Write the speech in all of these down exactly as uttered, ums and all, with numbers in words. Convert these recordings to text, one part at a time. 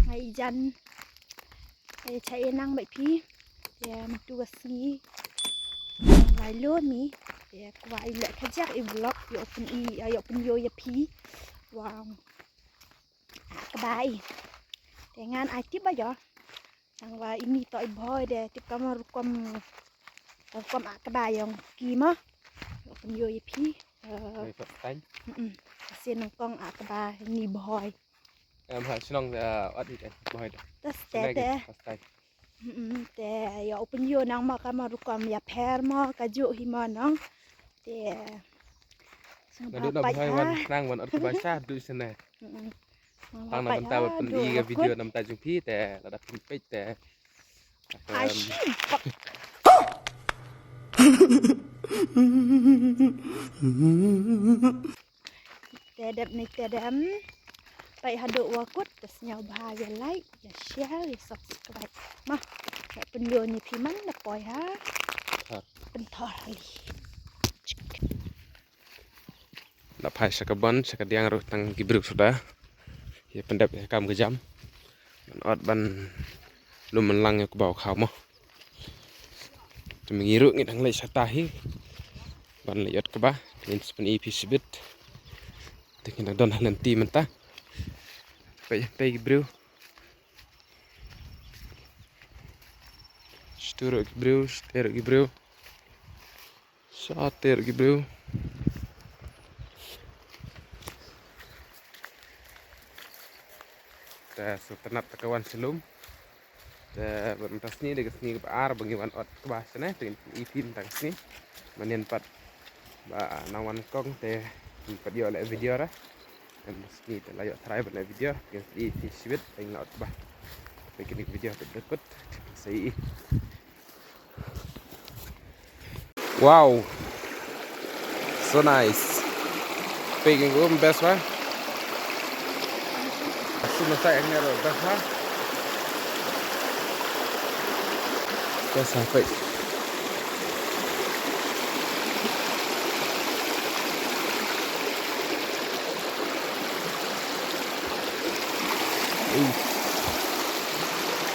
Ai jan. Te cha e nang bai phi. Te mynta ka sngi. Lai lo mi. Te kwah i leh ka jak i vlog ïa u pyn-i, ïa u pynïoh ïa phi. Wow. Ka bai. Te ngan ai tip ba ïoh. Tang ba ini to i bhoi de tip ka ma rukom. Rukom a ka bai ïong ki ma. Ïa u pynïoh ïa phi. Eh, First time. Mm-mm. Kasi nang kong a ka bai ni bhoi. Em ha shnong, eh, ot hi te, bhoi te. Tas te Shnong te. First time. Mm, te ïa u pynïoh nang ma ka ma rukom ïa pher ma ka ju hi ma nang. Te sngewbha Naduh na peit bhoi ha. Wan nang wan ot ka ba sha du sene. Mm. Tang na mynta wan pyn-i ka video na mynta jong phi te lada phi peit te. Ai shi pak. Te dep ni te dem. Peit haduh wa kut te sngewbha ïa like, ïa share, ïa subscribe. Ma, ïa pynïoh ni phi man da poi ha. Pynthor li. Da phai sha ka ban, sha ka diang ruh tang ki briew suda. Ïa pyndep ïa kam ka jam. Ban ot ban lum man lang ïa u kba u khaw mo. Te ma ngi ruh ngi dang leit shata hi. Ban leit ot kba, ngin sa pyn-i phi shibit. Te ngin dang don ha lynti mynta. Peit, peit ki briew. Shatu ruh ki briew, shate ruh ki briew. Shate ruh ki briew. Te sngewtynnat te ka wan sha lum. Te bad mynta sngi dei ka sngi kaba ar ba ngi wan ot kba shane te ngin pyn-i phi mynta ka sngi. Mynnin pat ba nang wan kong te ngin pat ïoh leh video ra. Em, sngi te la ïoh tharai ban leh video, ngin pyn-i phi shibit te ngin la ot kba. Te kine ki video te dei kut sa ïohi. Wow. So nice. Picking room best ba. Asu masai ang nero best ba. Best ba pik.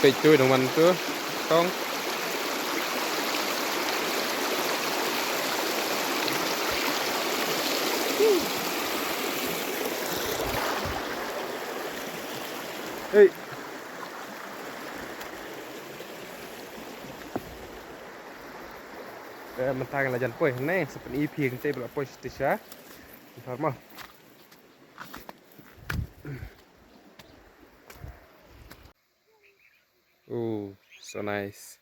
Peit tu dong wan tu. Tong. Hey. Eh, mynta la jan poi ne, sa pyn-i phi te ba la poi shisha. Ntar mo. Oh, so nice.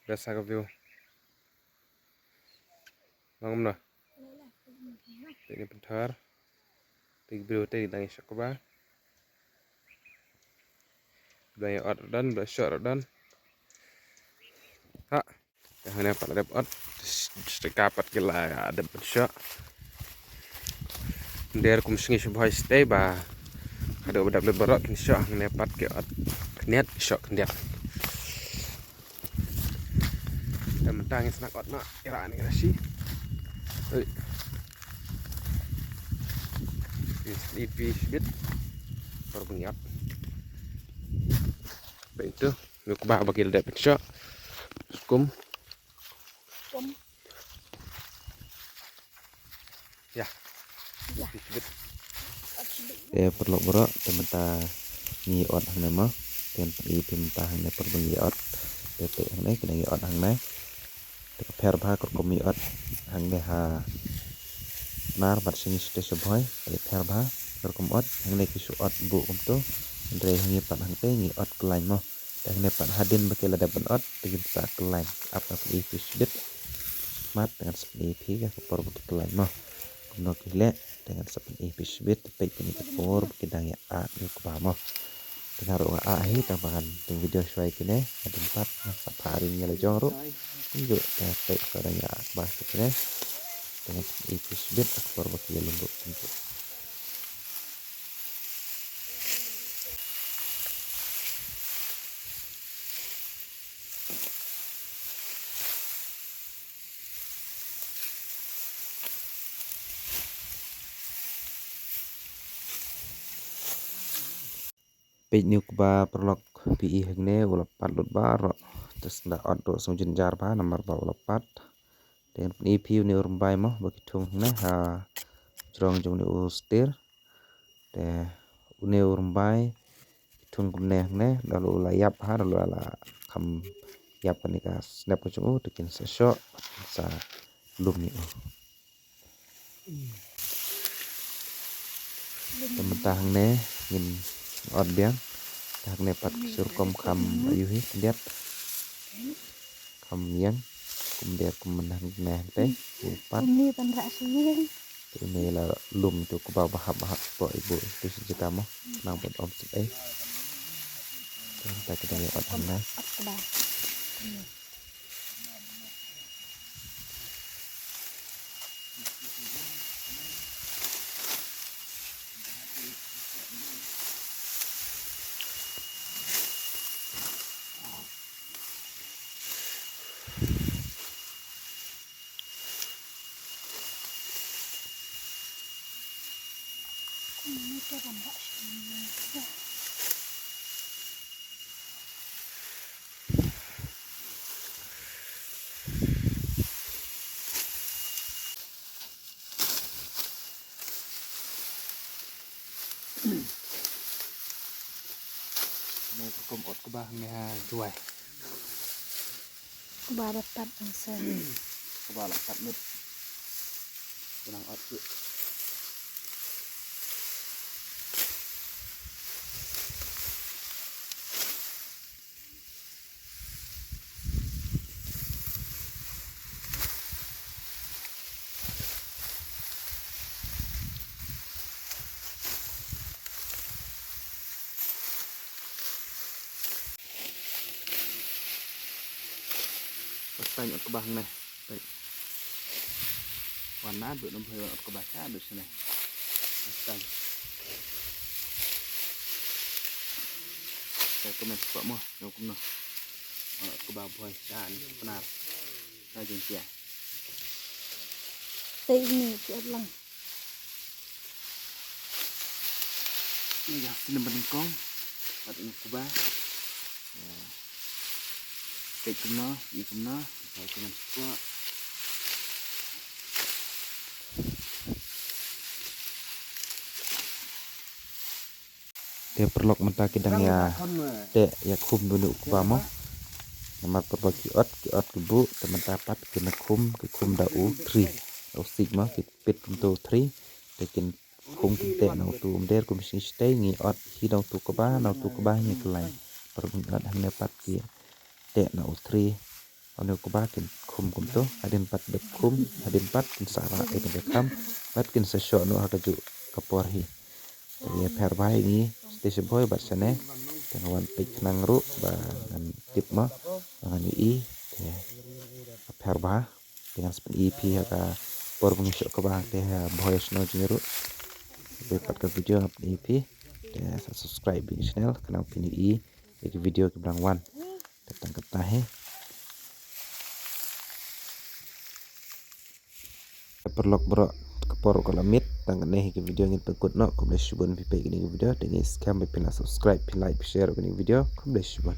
Best ha ka view. Nang kumno? Te ni pynthor. Te ki briew te dang ïa shoh kba. Dang ïa ot ruh don, dang ïa shoh ruh don. Ha. Te hangne pat la dep ot, te ka pat ki la dep ban shoh. Nder kum sngi shu bhoi stay ba haduh ba dep lut baroh kin shoh, hangne pat ki ot khyndiat, ki shoh khyndiat. Te mynta ngin snak ot noh, ira ni ra shi. Oi. Ngin snak pi shibit. Baru ngi ot. Baik tu. Ngi kba ba ki la dep pynshah. Skum. Skum. Ya. Ya. Pynshbit. Pynshbit. Te paralok baroh, te mynta ngi ot hangne mo. Te ngi pynshbit mynta hangne por ba ngi ot. Te te hangne kine ngi ot hangne. Te ka pher bha ka rukom ïa ot hangne ha Pnar bad sha ngi shatei sha Bhoi, te pher bha ka rukom ot hangne ki shu ot buh kumto. Hynrei hangne pat hangtei ngi ot kyllain mo. Te hangne pat hadien ba ki la dep ban ot te ngin sa kyllain. Ap nga pyni phi shibit. Mat te ngan sa pyni phi ka por ba ki kyllain mo. Kumno ki leh te ngan sa pyni phi shibit. Te peit kine ka por ba ki dang ïa ah ïa u kba mo. Te nga ruh nga ah hi tang ba ngan pynvideo shuwa ïa kine, hadien pat nga sa phah ring ïa la jong ruh. Kumjuh te peit ka dang ïa ah kba sha kine. Te ngan sa pyni phi shibit ka por ba ki ïalum ruh kumjuh. peit une u kba paralok phi i hangne u la pat lut baroh. Te sngewdei ot ruh sngew jynjar bha namar ba u la pat. Te ngan pyni phi une u rymbai mo ba ki thung hangne ha jrong jong une u stir. Te une u rymbai ki thung kumne hangne, da u la ïap ha, da u la kham ïap kane ka snep ka jong u, te kin sa shoh, kin sa lum ïa u. Te mynta hangne ngin ot biang. Te hangne pat ki shu rukom kham ayu hi khyndiat. Kham ïeng. Kum biang kum mynta hangne te u pat. Kumne ban rah shu ïeng. Te une la lum te u kba ba hap ba hap spot i bu. Te shi jaka mo. Nang ban ym sep ei. Te mynta ki dang ïa ot hangne. Ot kba. Ne ka kum ot kba hangne ha Jowai. Kba ba pat ang sen. Kba la pat mut. Ka nang ot tu. Pastang ot kba hangne. Wan na duk nam hoi ot kba cha duk sene. Pastang. Sa kumne spot mo, no kumno. Ot kba bhoi cha ni pnar. Sa jin tia. Te ini ki ot lang. Ni ka sini bengkong. Ot ini kba. Ya. Peit kumno, i kumno, peit kumno. Te paralok mynta ki dang ïa teh ïa khum da une u kba mo. Namar pat ba ki ot, ki ot ki buh, te mynta pat ki na khum, ki khum da u thri. Da u sik mo, ki pit kumto u thri. Te kin khum kin teh na utu um der kum shisha te ngi ot hi na utu kba, na utu kba ngi kyllaiñ. Paralok ngi ot hangne pat ki teh na u thri. Une u kba kin khum kumto, hadien pat dep khum, hadien pat kin sa rah ïa kane ka kham, bad kin sa shoh noh ha kajuh ka por hi. Te ïa pher bha ïa ngi, te shiboi bad shane, te nga wan peit khnang ruh, ba ngan tip mo, ba ngan ïohi, te pher bha, te ngan sa pyni phi ha ka por ba ngi shoh kba, te ha bhoi shnong jong ngi ruh. Te pat ka video ngan pyni phi, te sa subscribe ïa ka channel, khnang phin ïohi, ïa ki video kiba dang wan. Te tang kata hi. Paralok baroh ka por ka la miet, tang kane hi ka video ngin pynkut noh, khublei shibun phi peit kane ka video, te ngin skhem ba phin la subscribe, phin like, phin share kane ka video, khublei shibun.